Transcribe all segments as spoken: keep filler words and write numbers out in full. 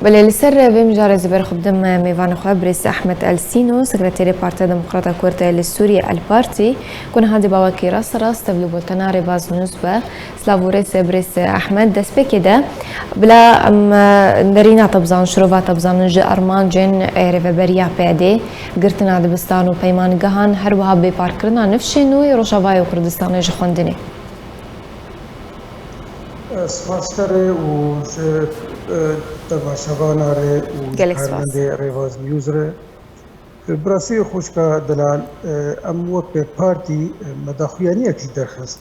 Belê, li ser vê mijarê zî ber xwe bidim mêvanê xwe, birêz Ehmed El Sîno, sekreterê Partiya Demokrata Kurd li Sûriyê, El Partî, ku niha dê bawekî rasterast tev li bultena Rêbaz Nûz be. Silav û rêz birêz Ehmed. Destpêkê de bila em, e, nerîna te bizanin, şirova te bizanin ji armancên, e, rêveberiya P D, girtina dibistan û peymangehan, her wiha bêparkirina nifşên nû yê Rojavayê û Kurdistanê ji xwendinê. Spas te re û ji, e, temaşevana re û ji Gelek spas. Karmendê Rêvaz News re. Bi rastî xwişka delal, e, em wek partî, e, me daxuyaniyek jî derxist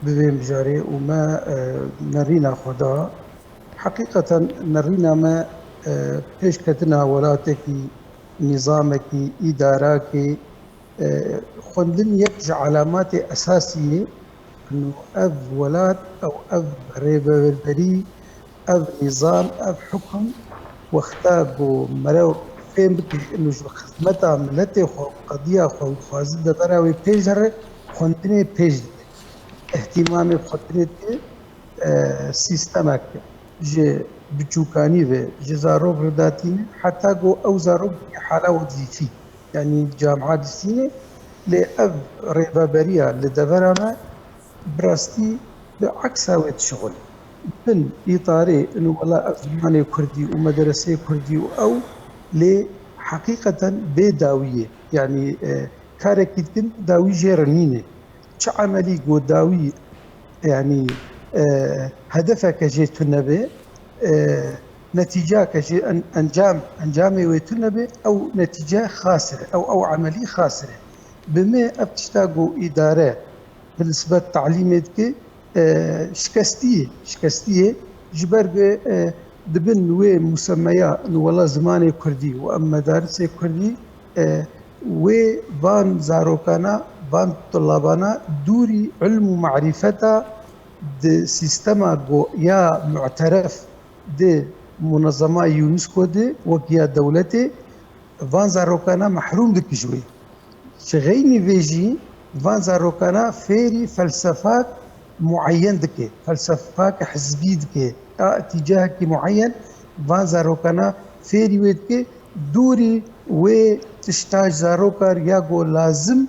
bi vê mijarê û me, e, nerîna xwe da. Heqîqeten nerîna me, e, pêşketina welatekî, nîzamekî, îdarakê, e, xwendin yek ji alamatê esasî ye. Ino ev welat, ew ev rêveberî, ev nîzam, ev hukum wexta ku meriv fêm bike ino ji xizmeta miletê xwe û qediya xwe û dixwaze devera wê pêş here, xwendinê pêş dide. Îhtîmamê bi xwendinê dike, e, sîstemek ji biçûkanî ve ji zarok re datîne, heta ku ew zarok digihê hala wezîfî, yanî camia distîne, lê ev rêveberiya li devera me bi rastî bi eksa wê dişixulî. Bin îtarê ino wela ev zimanê kurdî û medereseyê kurdî û ew lê heqîqeten bê dawî ye. Yanî, e, karekî dikin dawî jê re nîne. Çi emelî ku dawî, yanî, e, hedefeke jê tune be, e, netîcake jê en-, encam, encamê wê tune be, ew netîce xasir e, ew, ew emelî xasir e. Bi me ev tişta ku îdare bi nisbet talîmê dike, e, şikestî ye, şikestî ye. Ji ber ku, e, di bin wê musemeya, wela zimanê kurdî û em medarisê kurdî, e, wê van zarokana, van tulabana dûrî ilm û marîfeta di sîstema go-, ya mu'teref di munezema UNESCO de wek ya dewletê, van zarokana mehrûm dike ji wê. Ji xeynî vê jî van zarokana fêrî felsefak mueyen dike, felsefak hizbî dike, a îtîcahekî mueyen van zarokana fêrî wê dike, dûrî wê tişta ji zaroka ya ku lazim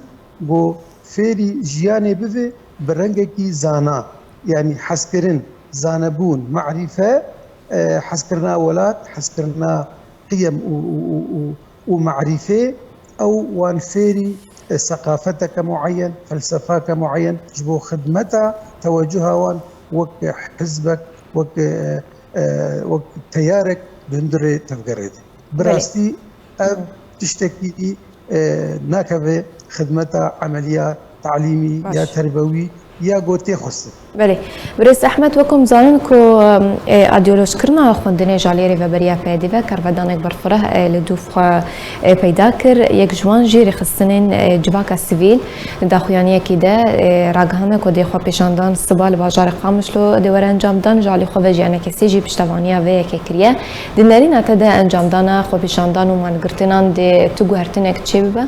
ku fêrî jiyanê bibe bi rengekî zana, yanî hezkirin, zanebûn, marîfe, e, hezkirina welat, hezkirina qiyem û, û, û, û, û marîfê, ew wan fêrî, e, seqafeteke mueyen, felsefake mueyen ji bo xidmeta tewecuha wan wek hizbek, wek, e, e, wek teyarek di hundirê tevgerê de. Bi Belê. rastî ev tiştekî, e, nakeve xidmeta emeliya talîmî ya Baş. terbewî ya ku tê xwestin. Belê. Birêz Ehmed, wek em zanin ku, e, îdeolojkirina xwendinê ji aliyê rêveberiya P D ve karvedanek berfireh, e, li dûv xwe, e, peyda kir. Yek ji wan jî rêxistinên, e, civaka sivîl di daxuyaniyekî de, e, ragihane ku dê xwepêşandan siba li bajarê Qamişlo dê were encamdan, ji alî xwe ve jî enekesê jî piştevaniya vê yekê kiriye. Di nerîna te de encamdana xwepêşandan û mangirtinan dê tu guhertinek çêbibe?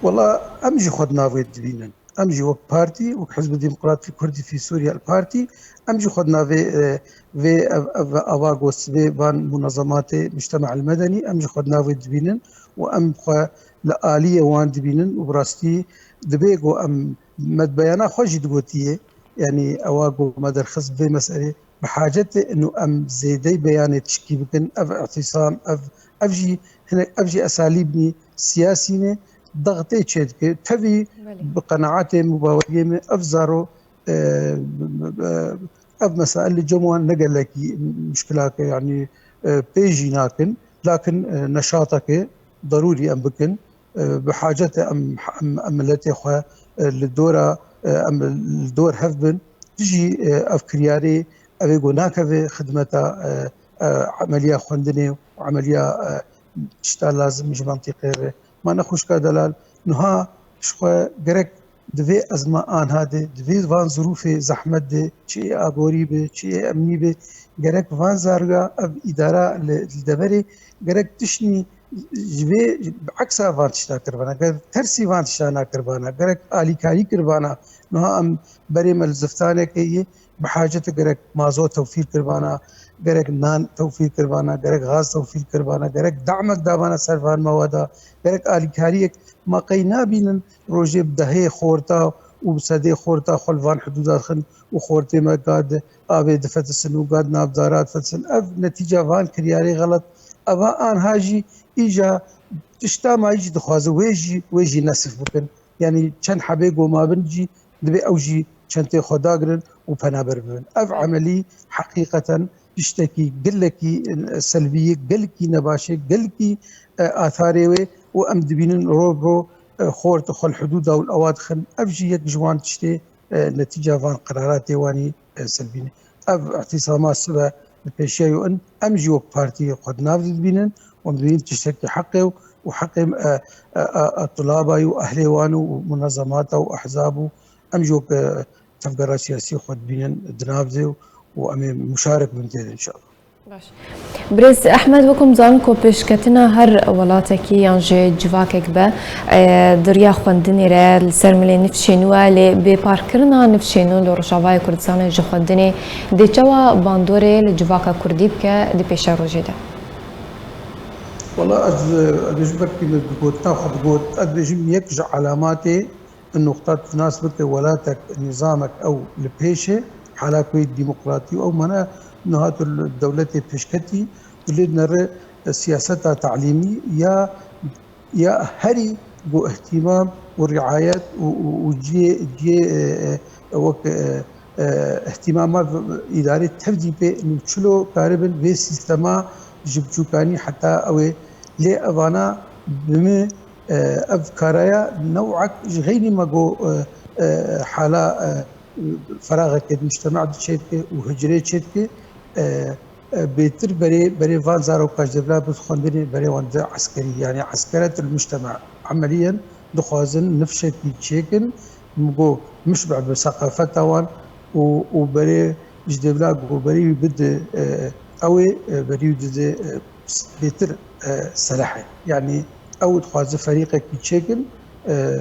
Wela em jî xwe di nav wê dibînin. Em jî wek partî, wek Hizbi Demokratî Kurdî fî Sûriye El Partî, em jî xwe di navê, e, vê ev, ev ava ku sibê van munezematê mujtema el medenî, em jî xwe di navê dibînin û em xwe li aliyê wan dibînin û bi rastî dibê ku em me di beyana xwe jî digotiye, yanî ewa ku me derxist vê meselê, bi hacet e ino em zêdey beyanê tişkî bikin. Ev îtîsam, ev, ev jî hinek, ev jî esalîbnî siyasî ne, dextê çêdike. Tevî Belê. bi qenaetê min û baweriyê min ev zaro, e, ev mesail li cem wan ne gelekî muşkilake, yanî, e, pê jî nakin. Lakin, e, neşateke derûrî em bikin. E, bi hacet e em, em, em miletê xwe, e, li dora, e, em li dor hev bin. Dijî, e, ev kiryarê, ev ê ku nakeve xidmeta, e, e, emeliya xwendinê û emeliya, e, tişta lazim ji mentiqê re. Ma ne xwişka delal, niha ji xwe gerek di vê ezma anha de, di vê van zirûfê zehmet de, çi ê aborî be, çi ê emnî be, gerek van zarga ev îdara li, li deverê gerek tiştî ji vê bi eksa van tişta kiribana, gerek tersî van tişta nakiribana, gerek alîkarî kiribana. Niha em berê me li ziftanekê yê bi hacet e gerek mazot tewfîr kiribana, gerek nan tewfîr kiribana, gerek gaz tewfîr kiribana, gerek damek dabana ser van mewada, gerek alîkariyek ma qey nabînin rojê bi dehê xorta û bi sedê xorta xwe li van hidûda dixin û xortê me gad avê difetisin û gad navdara difetisin. Ev netîca van kiryarê xelet. Eva anha jî îja tişta ma jî dixwaze wê jî, wê jî nesif bikin. Yanî çend hebê goma bin jî dibê ew jî çentê xwe dagirin û penaber bibin. Ev emelî heqîqeten tiştekî gelekî, e, selbî ye, gelekî nebaş e, gelekî, e, atharê wê û em dibînin ro bi ro, e, xort xwe li hidûda û li ewa dixin. Ev jî yek ji wan tiştê, e, netîca van qeraratê wanî, e, selbî ne. Ev îhtîsama sibe li pêşiya yo in, em jî wek partî xwe di nav de dibînin û em dibînin tiştekî heqê û, û heqê, e, e, e, e, tulaba û ehlê wan û munezemata û ehzab û em jî wek, e, tevgera siyasî xwe dibînin di nav de û em ê muşarek bin tê de înşallah. Baş. Birêz Ehmed, wekû em zanin ku pêşketina her welatekî yan jî civakek be, e, di riya xwendinê re li ser milê nifşên we, lê bêparkirina nifşên nû li Rojavayê Kurdistanê ji xwendinê dê çawa bandorê li civaka kurdî bike di pêşerojê de? Wela ez, ez dibêjim belkî min bi gotina xwe digot, ez dibêjim yek ji alamatê nuqta tu nas bike welatek, nîzamek ew li pêş e, hala ku yê demokratî û ew mane niha tu li dewletê pêşketî, tu lê dinere siyaseta talîmî ya, ya herî ku îhtîmam û riayet û, û, û cihê, cihê, e, e, wek, e, e, îhtîmama îdarê tevdî pê nû çilo karibin vê sîstema ji biçûkanî heta ew ê lê evana bi min, e, ev karaya new'ek ji xeynî me got, e, e, hala, e, feraxekê di mujtema de çêdike û hicrê çêdike, e, e, bêtir berê, berê van zaroka ji devla bi xwendinê berê wan de eskerî, yanî eskeret il mujtema emeliyen dixwazin nifşekî çêkin, min got mişbe bi seqafeta wan û, û berê ji devla got berê wî bide, e, ew ê, e, berî wî dide, e, bêtir, e, selehê. Yanî ew dixwaze ferîqekî çêkin, e,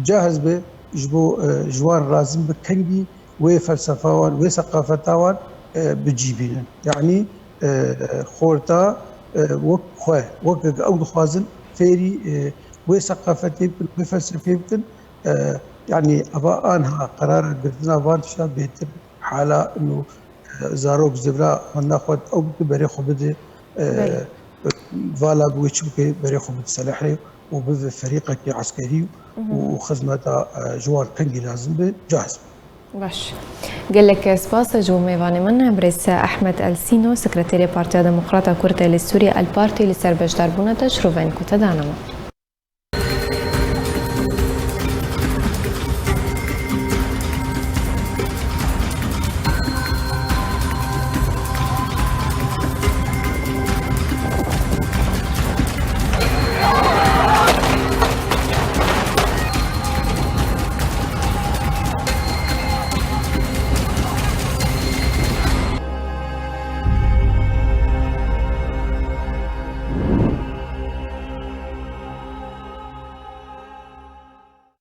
cahiz be ji bo, e, ji wan razî be kengî wê felsefa wan, wê seqafeta wan, e, bi cî bînin. Yanî, e, xorta, e, wek xwe, wek ew dixwazin fêrî, e, wê seqafetê bikin, wê felsefê bikin, e, yanî eva anha qerara girtina van tişta bêtir hala û, e, zarok zivra xwenda xwe ew bike berê xwe bide, e, Belê. vala bi wê çi bike berê xwe bide selehê û bibe ferîqekî eskerî û, Mhm. û xizmeta, e, ji wan kengî lazim be, cahiz be. Baş. Gelek spas ji bo mêvanê min, birêz Ehmed El Sîno, Sekreterê Partiya Demokrata Kurd li Sûriye, El Partî, li ser beşdarbûna te, şirovên ku te dane me.